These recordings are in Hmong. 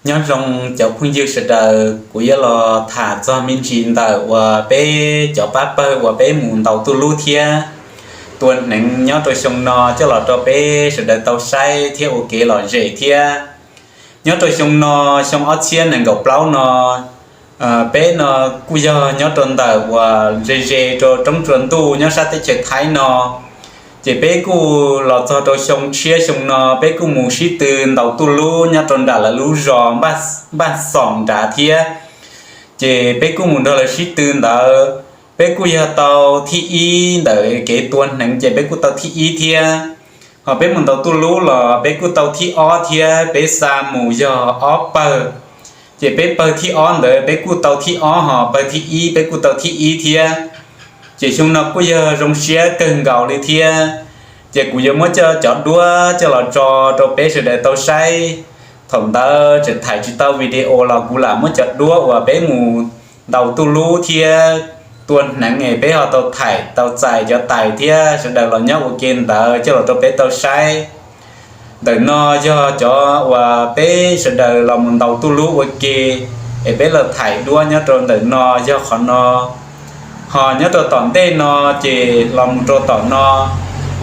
Nyob zoo cov phooj ywg sawv daws, kuv yuav los tham txog me ntsis ntawm uas peb cov pab pawg uas peb mus ntaus tuj lub thiab tua hneev nyob rau xyoo no coj los rau peb sawv daws tau saib thiab ua kev lom zem thiab. Nyob rau xyoo no, xyoo ob txhiab nees nkaum plaub no, peb no kuj yog nyob rau ntawm uas ze ze rau roob tsua ntuj nyob sab teb chaws Thaib no. Ces peb kuj los txog rau xyoo tshiab xyoo no peb kuj mus sib tw ntaus tuj lub nyob rau nram lawv lub zos Npaj Xoom nrad thiab. Ces peb kuj mus nrog lawv sib tw ntawd, peb kuj yog tau thib ib ntawm kev tua hneev ces peb kuj tau thib ib thiab. Ho peb mus ntaus tuj lub los peb kuj tau thib ob thiab, peb xa mus yog ob pawg. Ces peb pawg thib ob ntawd peb kuj tau thib ob, ho pawg thib ib peb kuj tau thib ib thiab. Ces xyoo no kuj yog zoo siab kawg nkaus li thiab. Ces kuv yuav muab cov duab coj los tso rau peb sawv daws tau saib. Thaum ntawd tseem thaij tsis tau video los kuv lam muab cov duab uas peb mus ntaus tuj lub thiab tua hneev es peb ho tau thaij tau txais cov tais thiab sawv daws los nyob ua ke ntawd coj los rau peb tau saib. Ntawm no yog cov uas peb sawv daws los mus ntaus tuj lub ua ke es peb los thaij duab nyob rau ntawm no yog qhov no. Ho nyob rau tom ntej no ces los mus rau tom no,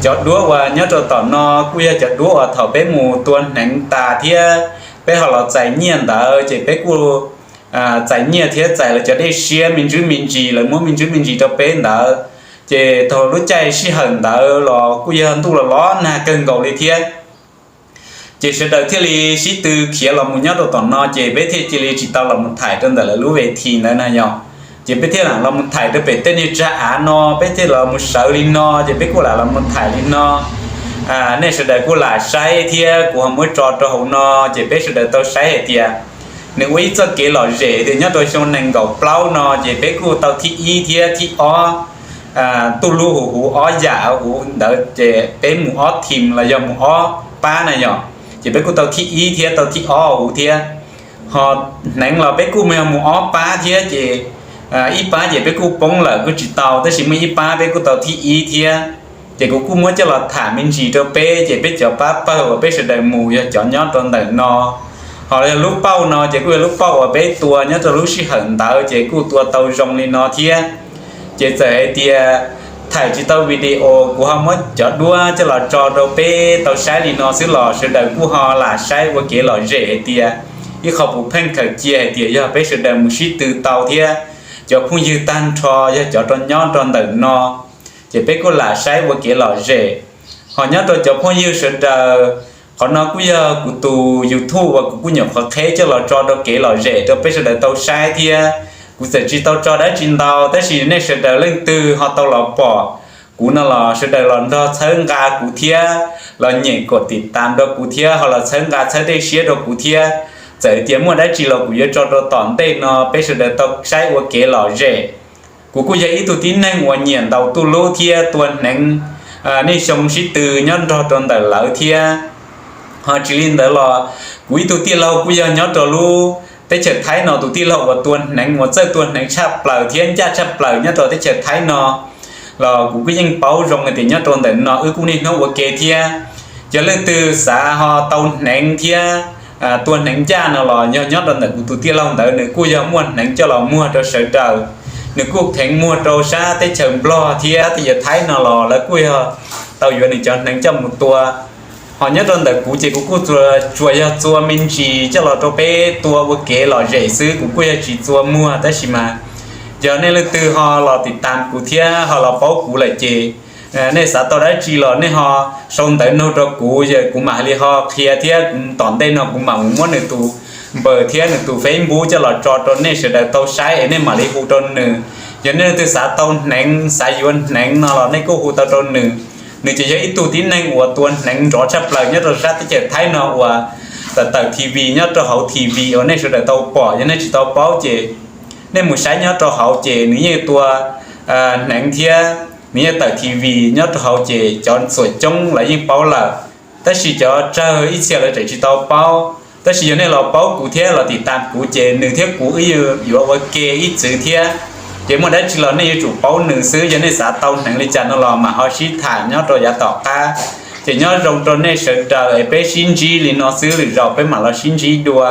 cov duab uas nyob rau tom no kuj yog cov duab uas thaum peb mus tua hneev tas thiab peb ho los txais nyiaj ntawd ces peb kuj txais nyiaj thiab txais lawv cov dej siab me ntsis me ntsis, lawv muab me ntsis me ntsis rau peb ntawd. Ces thaum lub caij sij hawm ntawd los kuj yog ntuj los los nag kawg nkaus li thiab. Ces sawv daws thiaj li sib tw khiav los mus nyob rau tom no ces peb thiaj cia li tsis tau los mus thaij rau ntawm lawv lub ve thi ntawd na yog. Ces peb thiaj lam los mus thaij rau pem tej niag tsag av no, peb thiaj los mus sawv li no ces peb kuj lam los mus thaij li no. Nej sawv daws kuj lam saib thiab kuv ho muab tso rau hauv no ces peb sawv daws tau saib hais tias nws ua ib txoj kev lom zem tias nyob rau xyoo nees nkaum plaub no ces peb kuj tau thib ib thiab thib ob. Tuj lub huv huv ob yam huv ntawd ces peb mus ob thim los yog mus ob pab na yog, ces peb kuj tau thib ib thiab tau thib ob huv thiab. Ho hneev los peb kuj yog mus ob pab thiab ces ib pab ces peb kuj poob lawm kuj tsis tau, tab sis muaj ib pab peb kuj tau thib ib thiab. Ces kuv kuj muab coj los tham me ntsis rau peb, ces peb cov pab pawg uas peb sawv daws mus yog cov nyob rau ntawm no. Ho yog lub pauj no ces kuj yog lub pauj uas peb tua nyob rau lub sij hawm ntawd ces kuj tua tau zoo li no thiab. Ces txawm hais tias thaij tsis tau video, kuv ho muab cov duab coj los tso rau peb tau saib li no xwb los sawv daws kuj ho lam saib ua kev lom zem hais tias ib qho puas pheej khaws cia hais tias yog peb sawv daws mus sib tw tau thiab cov phooj ywg tag nrho yog cov rau nyob rau ntawm no, ces peb kuj lam saib ua kev lom zem. Ho nyob rau cov phooj ywg sawv daws, qhov no kuj yog kuv tus YouTube uas kuv kuj nyuam qhuav qheb coj los tso rau kev lom zem rau peb sawv daws tau saib thiab. Kuv txawm tsis tau tso dab tsi ntau tab sis nej sawv daws leej twg ho tau los pom kuv no los sawv daws los nrog txhawb nqa kuv thiab, los nyem kom tim tas rau kuv thiab ho los txhawb nqa txhawb dej siab rau kuv thiab. Txawm tias muaj dab tsi los kuv yuav tso rau tom ntej no peb sawv daws tau saib ua kev lom zem. Kuv kuj yog ib tug tib neeg uas nyiam ntaus tuj lub thiab tua hneev, niaj xyoo sib tw nyob nrog rau ntawm lawv thiab. Ho tsis li ntawd los kuv ib tug tij laug kuj yog nyob rau lub teb chaws Thaib no tus tij laug uas tua hneev uas txawj tua hneev tshaj plaws thiab ncaj tshaj plaws nyob rau teb chaws Thaib no, los kuv kuj yeej paub zoo hais tias nyob rau ntawm no wb kuj niaj hnub ua ke thiab. Yog leej twg xav ho tau hneev thiab tua hneev ncaj no los yog nyob rau ntawm kuv tus tij laug ntawd, nws kuj yog muaj hneev coj los muag rau sawv daws. Nws kuj kheev muag rau sab teb chaws Nplog thiab teb chaws Thaib no los lawv kuj yog tau yuav nws cov hneev coj mus tua. Ho nyob rau ntawm kuv ces kuv kuj tsuas yog txua me ntsis coj los rau peb tua ua kev lom zem xwb, kuv kuj yog tsis txua muag. Tab sis mas yog nej leej twg ho los tim tas kuv thiab ho los paub kuv lawm ces nej xav tau dab tsi los nej ho sau ntawv nug rau kuv, kuv mam li ho qhia thiab kuv tom ntej no kuv mam mus muab nws tus npawb thiab nws tus Facebook coj los tso rau nej sawv daws tau saib es nej mam li hu rau nws. Yog nej leej twg xav tau hneev xav yuav hneev no los nej kuj hu tau rau nws. Nws ces yog ib tug tib neeg uas tua hneev nrov tshaj plaws nyob rau sab teb chaws Thaib no uas tawm tawm TV nyob rau hauv TV uas nej sawv daws tau pom. Yog nej tsis tau paub ces nej mus saib nyob rau hauv ces nws yeej tua hneev thiab nws yeej tawm TV nyob rau hauv ces cov xuam coob lawv yeej paub lawm. Tab sis cov tsawg ib txhia lawv tseem tsis tau paub. Tab sis yog nej los paub kuv thiab los tim tas kuv ces nws thiab kuv wb yuav ua ke ib txwv thiab. Ces muaj dab tsi los nej yuav tsum paub nws xwb. Yog nej xav tau hneev li cas no los mam ho sib tham nyob rau yav tom qab. Ces nyob zoo rau nej sawv daws es peb sib ntsib li no xwb, lwm zaus peb mam los sib ntsib dua.